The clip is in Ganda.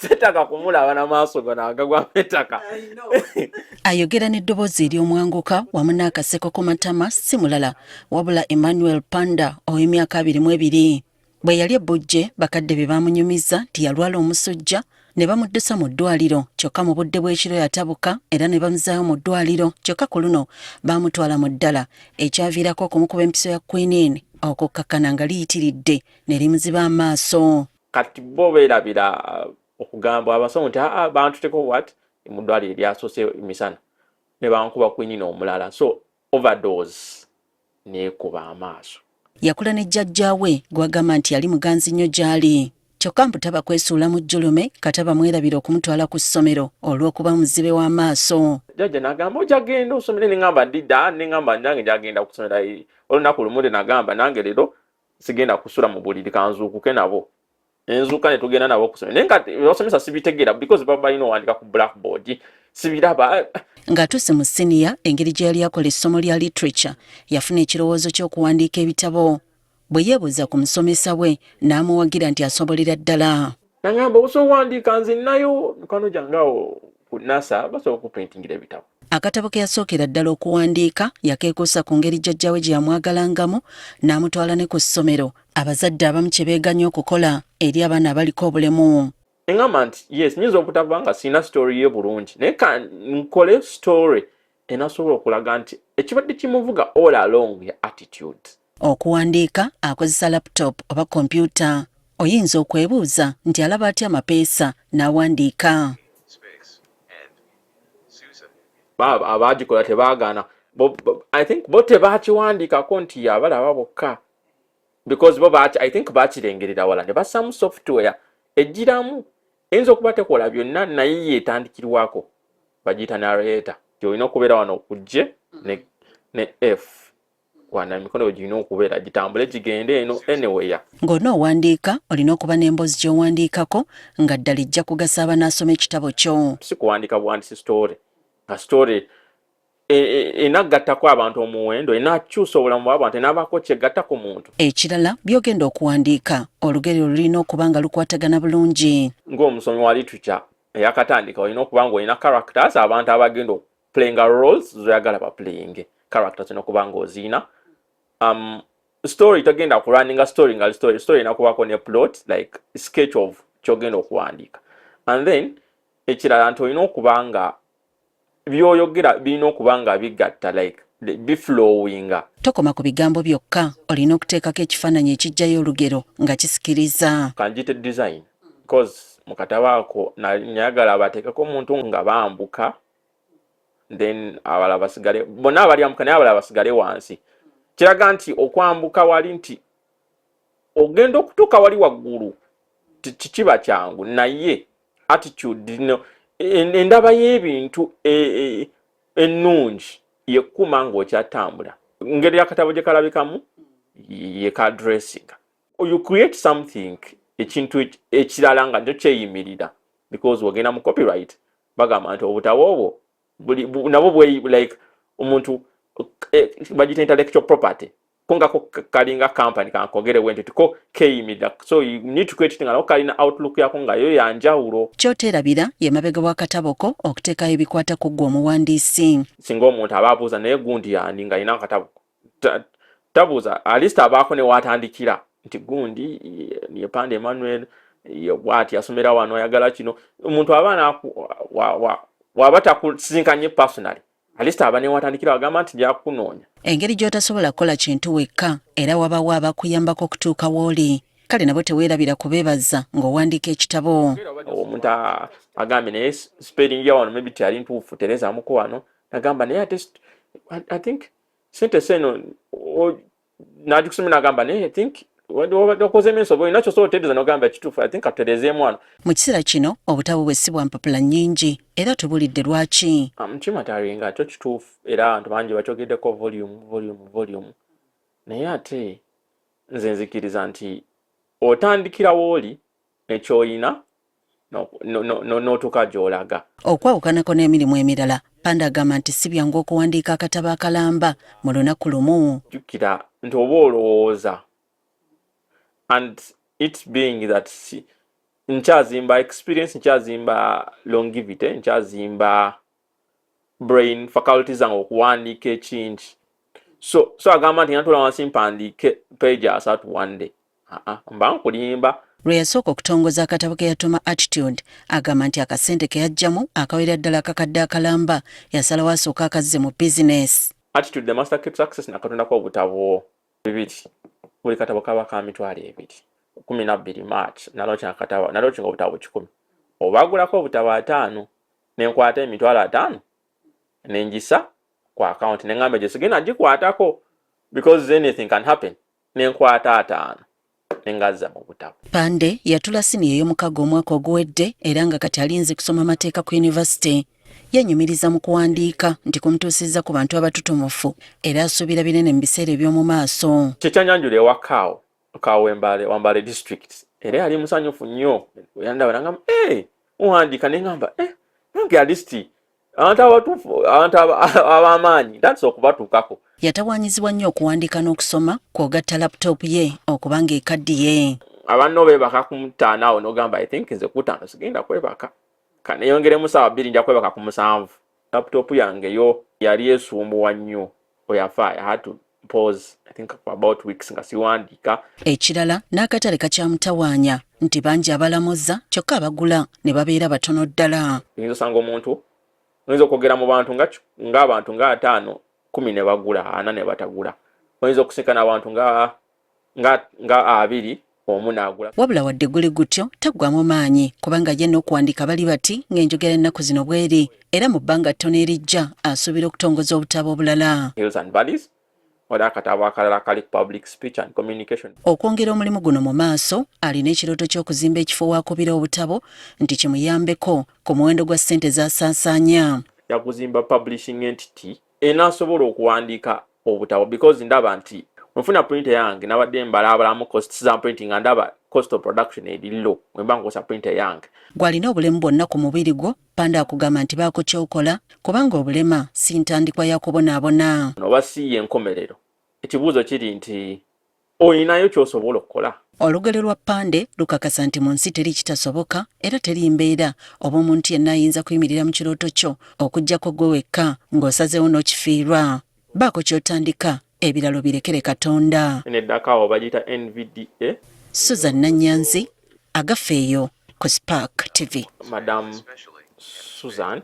Setaka kumulaba n'amaaso gano agagwamu ettaka. Ayogera n'eddoboozi ery'omwanguka wamu n'akaseko ku matama si mulala wabula Emmanuel Panda ow'emyaka 22. Bwe yali ebbujje, bakadde be baamunyumizza nti yalwala omusujja ne bamuddusa mu ddwaliro, kyokka mu budde bw'ekiro yatabuka era ne bamuzaayo mu ddwaliro, kyokka ku luno baamutwala mu ddala ekyaviirako okumukuba empiso ya quinine okukkakkana nga liyitiridde ne limuziba amaaso. Kati bo beerabira okugamba abasawo nti aa bantuteko what mu ddwaliro eryasoose emisana ne bankuba quinine omulala, so overdose neekuba amaaso. Yakula ne jjajjaawe gw'agamba nti yali muganzi nnyo gy'ali, kyokka mbu taba kwesuula mu jjulume kata bamwerabira okumutwala ku ssomero olw'okuba muzibe w'amaaso. Jjajja n'agamba, "Ojja genda osomere." Neŋŋamba, "Ndidda." Neŋŋamba, "Nange njagenda kusomera olunaku lumu." Nagamba, "Nange leero sigenda kusula mu buliri, kanzuukuke nabo." Enzuuka ne tugenda nabo okusomera, naye nga basomesa sibitegeera because baba balina owandika ku blackboard, sibiraba. Ng'atuuse mu siniya, engeri gye yali akola essomo lya literature, yafuna ekirowoozo ky'okuwandiika ebitabo. Bwe yeebuuza ku musomesa we, n'amuwagira nti asobolera ddala. Nagamba, "Osobola owandiika, nze nnayo mikwano gyange awo ku NASA basobola okuprintingira ebitabo." Akatabo ke yasookera ddala okuwandiika yakeekuusa ku ngeri jjajjawe gye yamwagalangamu n'amutwala ne ku ssomero, abazadde abamu kye beeganya okukola eri abaana abaliko obulemu. Eŋŋamba nti yes, nyinza obutava nga sirina story ye bulungi, naye ka nkole story enasobola okulaga nti ekibadde kimuvuga all along ya attitude. Okuwandiika akozesa laptop oba kompyuta. Oyinza okwebuuza nti alaba atya amapeesa n'awandiika? Abaagikola tebaagaana. I think bo tebakiwandiikako nti abalaba bokka because bo I think bakirengerera wala ne bassamu software egiramu eyinza okuba tekola byonna, naye yeetandikirwako, bagiyita narrator. Olina okubeera wano kujje ne F wana, emikono bwe girina okubeera gitambule gigende eno anywhere. Ng'onoowandiika, olina okuba n'emboozi gy'owandiikako nga ddala ejja kugasa abanaasoma ekitabo kyo. Si kuwandiika buwandisi story, nga story enagattako abantu omuwendo, enakyusa obulamu bw'abantu, enabaako kyegatta ku muntu. Ekirala, by'ogenda okuwandiika, olugero lulina okuba nga lukwatagana bulungi. Ng'omusomi wa literature eyakatandika, olina okuba nga olina characters, abantu abagenda playinga roles zoyagala baplayinge characters, olina okuba nga oziina. Story togenda kurunninga story nga story. Story erina kubaako ne plot, like sketch of kyogenda okuwandiika. And then ekirala nti olina okuba nga byoyogera birina okuba nga bigatta, like biflowinga. Tokoma ku bigambo byokka, olina okuteekako ekifaananyi ekijjayo olugero nga kisikiriza. Kanjite design, because mu katabo ako nayagala bateekeko omuntu nga bambuka, then abalala basigale, bonna abalyambuka naye abalala basigale wansi. Kiraga nti okwambuka wali nti ogenda okutuuka wali waggulu kikiba kyangu, naye attitude no endaba y'ebintu ennungi yekuma ng'okyatambula. Ngeri akatabo gye kalabikamu ye ka dressing, you create something, ekintu ekirala nga njo kyeyimirira, because wogenda mu copyright bagamba nti obutabo obwo nabwo bwe like omuntu bagiyita intellectual property, ko ngako kalinga company kankogere bwe nti ko keyimirira, so you need to create nga nako kalina outlook yako nga yo yanjawulo. Kyoteerabira ye mabega w'akatabo ko okuteekayo ebikwata ku ggwe omuwandiisi. Singa omuntu aba abuuza, "Naye gundi yani?" nga alina akatabo, tabuuza, at least abaako ne waatandikira nti gundi ye Panda Emmanuel, bwati yasomera wano, ayagala kino. Omuntu aba waba takusisinkanye personally, at least aba newatandikira agamba nti njakunoonya. Engeri gy'otasobola kukola kintu wekka, era wabawo abakuyambako okutuuka w'oli, kale nabo teweerabira kubeebaza ng'owandiika ekitabo. Omuntu agambye, "Naye spelling ya wano maybe teyali ntuufu, terezaamuko wano." Nagamba, "Naye ate I think sentence eno," nagikusomera, nagamba, "Naye I think okozemu ensobi, olina kyosobola otereeza." Nogamba, "Kituufu, I think atuterezeemu wano." Mu kiseera kino obutabo bwe si bwa mpapula nnyingi, era tubulidde lwaki. Kimataringa kyo kituufu, era abantu bangi bakyogeddeko, volume, volume, volume, naye ate nze nzikiriza nti otandikira wooli nekyoyina n'otuuka gy'olaga. Okwawukanako n'emirimu emirala, Panda agamba nti si byangu okuwandiika akatabo akalamba mu lunaku lumu. Jjukira nti oba olowooza, and it being that si, Nkyazimba experience, nkyazimba longevity, nkyazimba brain faculty zange okuwandiika ekingi. So agamba nti natula wansi mpandiike page 30 one day, mba nkulimba. Lwe yasooka okutongoza akatabo ke yatuma Attitude, agamba nti akasente ke yajjamu akawera ddala akakadde akalamba yasalawo asooka akazze mu bizinesi. Attitude, The Master Key to Success, nakatondako obutabo bibiri, buli katabo kaba ka 20,000. 12 March nalaunchinga akatabo, nalaunchinga obutabo 100, obagulako obutabo 50, nenkwata 50,000 nenjisa ku account, neŋŋamba gye sigenda gikwatako because anything can happen, nenkwata 50 nengazza mu butabo. Pande yatula siniya ey'omukago omwaka oguwedde era nga kati alinze kusoma mateeka ku yunivasite. Yenyumiriza mu kuwandiika nti kumutuusizza ku bantu abatutumufu era asuubira binene mu biseera eby'omu maaso. Kyekyanyanjula ewakaawo kawembale Wambale District, era yali musanyufu nnyo yandaba nangamba, "Hey, owandiika?" Neŋŋamba, "Eh, nange at least abantu abatuufu, abantu ab'amaanyi ntandise okubatuukako." Yatawaanyizibwa nnyo okuwandiika n'okusoma kw'ogatta laptop ye okuba nga ekaddiye. Abanno beebaka ku 5 awo, n'ogamba, "I think nze ku 5 sigenda kwebaka, kaneyongeremu saawa 2, nja kwebaka ku 7." Laptop yange yo yali esumbuwa nnyo oyafa. I had to pause, I think, for about weeks nga siwandiika. Ekirala n'akatale kakyamutawaanya nti bangi abalamuza kyokka abagula ne babeera batono ddala. Oyinza osanga omuntu, oyinza okwogera mu bantu ng'abantu nga 50, 10 ne bagula, 40 ne batagula. Oyinza okusinkana abantu nga 20, omu n'agula. Wabula wadde guli gutyo, taggwamu maanyi kubanga ye n'okuwandiika bali bati ng'enjogera ennaku zino bweri, era mu bbanga ttono erijja asuubira okutongoza obutabo obulala. Hills and Valleys, wali akatabo akalala kali public speech and communication. Okwongera omulimu guno mu maaso, alina ekirooto ky'okuzimba ekifo waakubira obutabo nti kimuyambeko ku muwendo gwa ssente z'asaasaanya. Yakuzimba publishing entity enaasobola okuwandiika obutabo because ndaba nti wenfuna printer yange, nabadde mbalaabalamu costs za printing nga ndaba cost of production eri low wemba nkozesa printer yange. Gw'alina obulemu bwonna ku mubiri gwo, Panda akugamba nti baako ky'okola kubanga obulema si ntandikwa ya kubonaabona. Oba si yenkomerero. Ekibuuzo kiri nti olinayo ky'osobola okukola. Olugero lwa Pande lukakasa nti mu nsi teri kitasoboka era teri mbeera oba omuntu yenna ayinza kuyimirira mu kirooto kyo okuggyako gwe wekka ng'osazeewo n'okifiirwa. Baako ky'otandika, ebiralo birekere Katonda. Neddakaawo bagiyita NVDA. Susan Nanyanzi, Agafeeyo ku Spark TV. Madam Susan.